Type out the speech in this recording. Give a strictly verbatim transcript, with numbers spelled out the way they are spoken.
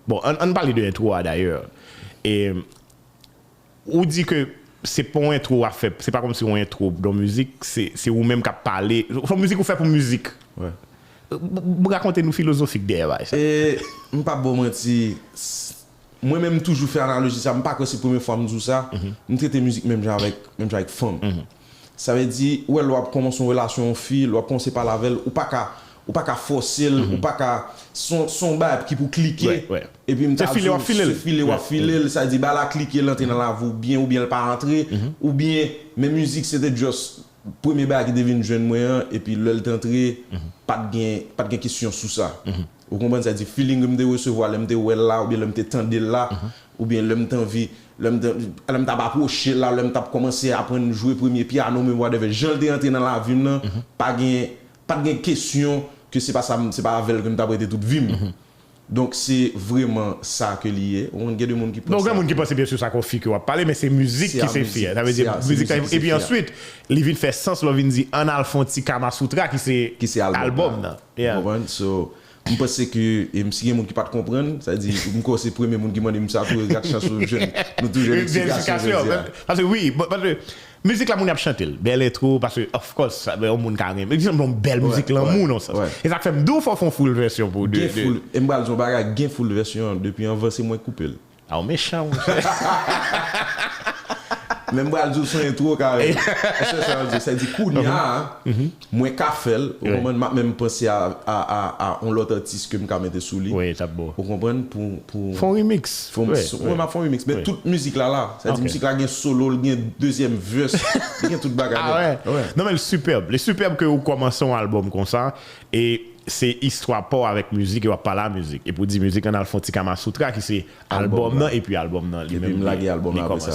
Bon, ann, ann pale de entwo a dayè. E, ou di ke se pa yon entwo w ap fè, se pa kòmsi yon entwo, donk mizik, se, se ou menm k ap pale. Se yon mizik ou fè pou mizik. Wè. M, m, rakonte nou filozofik dèyè bagay sa. E, m p ap ba w manti, s- mwen menm m toujou fè analoji sa, m pa kwè se premye fwa m di w sa, m trete mizik menm jan avèk, menm jan avèk fanm. Sa vle di, ou wè lè w ap kòmanse yon relasyon yon fi, lè w ap kòmanse pale avè l, ou pa ka, ou pa ka fòse l, ou pa ka, se yon, se yon bagay ki pou klike. Wè, wè. Epi m ta Se file w ap file l. Se file w ap file l, sa di bagay la klike, l antre nan lavi w byen oubyen l pa antre, oubyen, men mizik se te just premye bagay ki te vin jwenn mwen an, epi lè l t antre, pa t gen, pa t gen kesyon sou sa. Ou konprann sa di feeling ke m te resevwa lè m te wè l la, oubyen lè m te tande l la, oubyen lè m t anvi, lè m te, lè m t ap apwoche l la, lè m t ap kòmanse aprann jwe premye pyano m, whatever, jan l te antre nan lavi m nan, pa gen, pa t gen kesyon ke se pa sa, m- se pa avè l ke m t ap rete tout vi m. Donk se vrèman sa ke li ye. Ou konprann, gen de moun ki panse. Non, gen moun ki panse byen si sa k yon fi ke w ap pale, men se mizik ki se fi a. Sa vle di mizik la, epi answit, li vin fè sans lè w vin di ann al fè yon ti Kama Sutra ki se albòm nan. Ou konprann? So, m panse ke, e, si gen moun ki pa t konprann, sa vle di, m kwè se premye moun ki mande m sa tou, e gad chans ou jwenn. Nou tou jwenn eksplikasyon jodi a. Paske wi, paske mizik la moun ap chante l. Bèl entwo, paske, of course, sa, yon moun ka renmen. Egzanp, yon bèl mizik lanmou nan sans. E sa k fè m di w fò w fè yon full vèsyon pou de. Gen full, e m pral di w yon bagay, gen full vèsyon an, depi anvan se mwen k koupe l. A, w mechan, monchè. Men m pral di w se yon entwo karèm. Èske sa vle di, sa di kounye a, mwen ka fè l, ou konprann, m ap menm panse a, a, a, a yon lòt atis ke m ka mete sou li. Wi, t ap bon. Ou konprann, pou, pou. Fè yon remix. Fè yon, mwen m ap fè yon remix, men tout mizik la la. Sa di mizik la gen solo l, gen dezyèm verse, li gen tout bagay. Ah ouais. Non, men l sipèb. Li sipèb ke ou kòmanse yon albòm konsa, e se istwa pa w avèk mizik, e w ap pale a mizik. Epi w di mizik ann al fè yon ti Kama Sutra, ki se albòm nan, epi albòm nan li menm. Epi m lage albòm nan apre sa.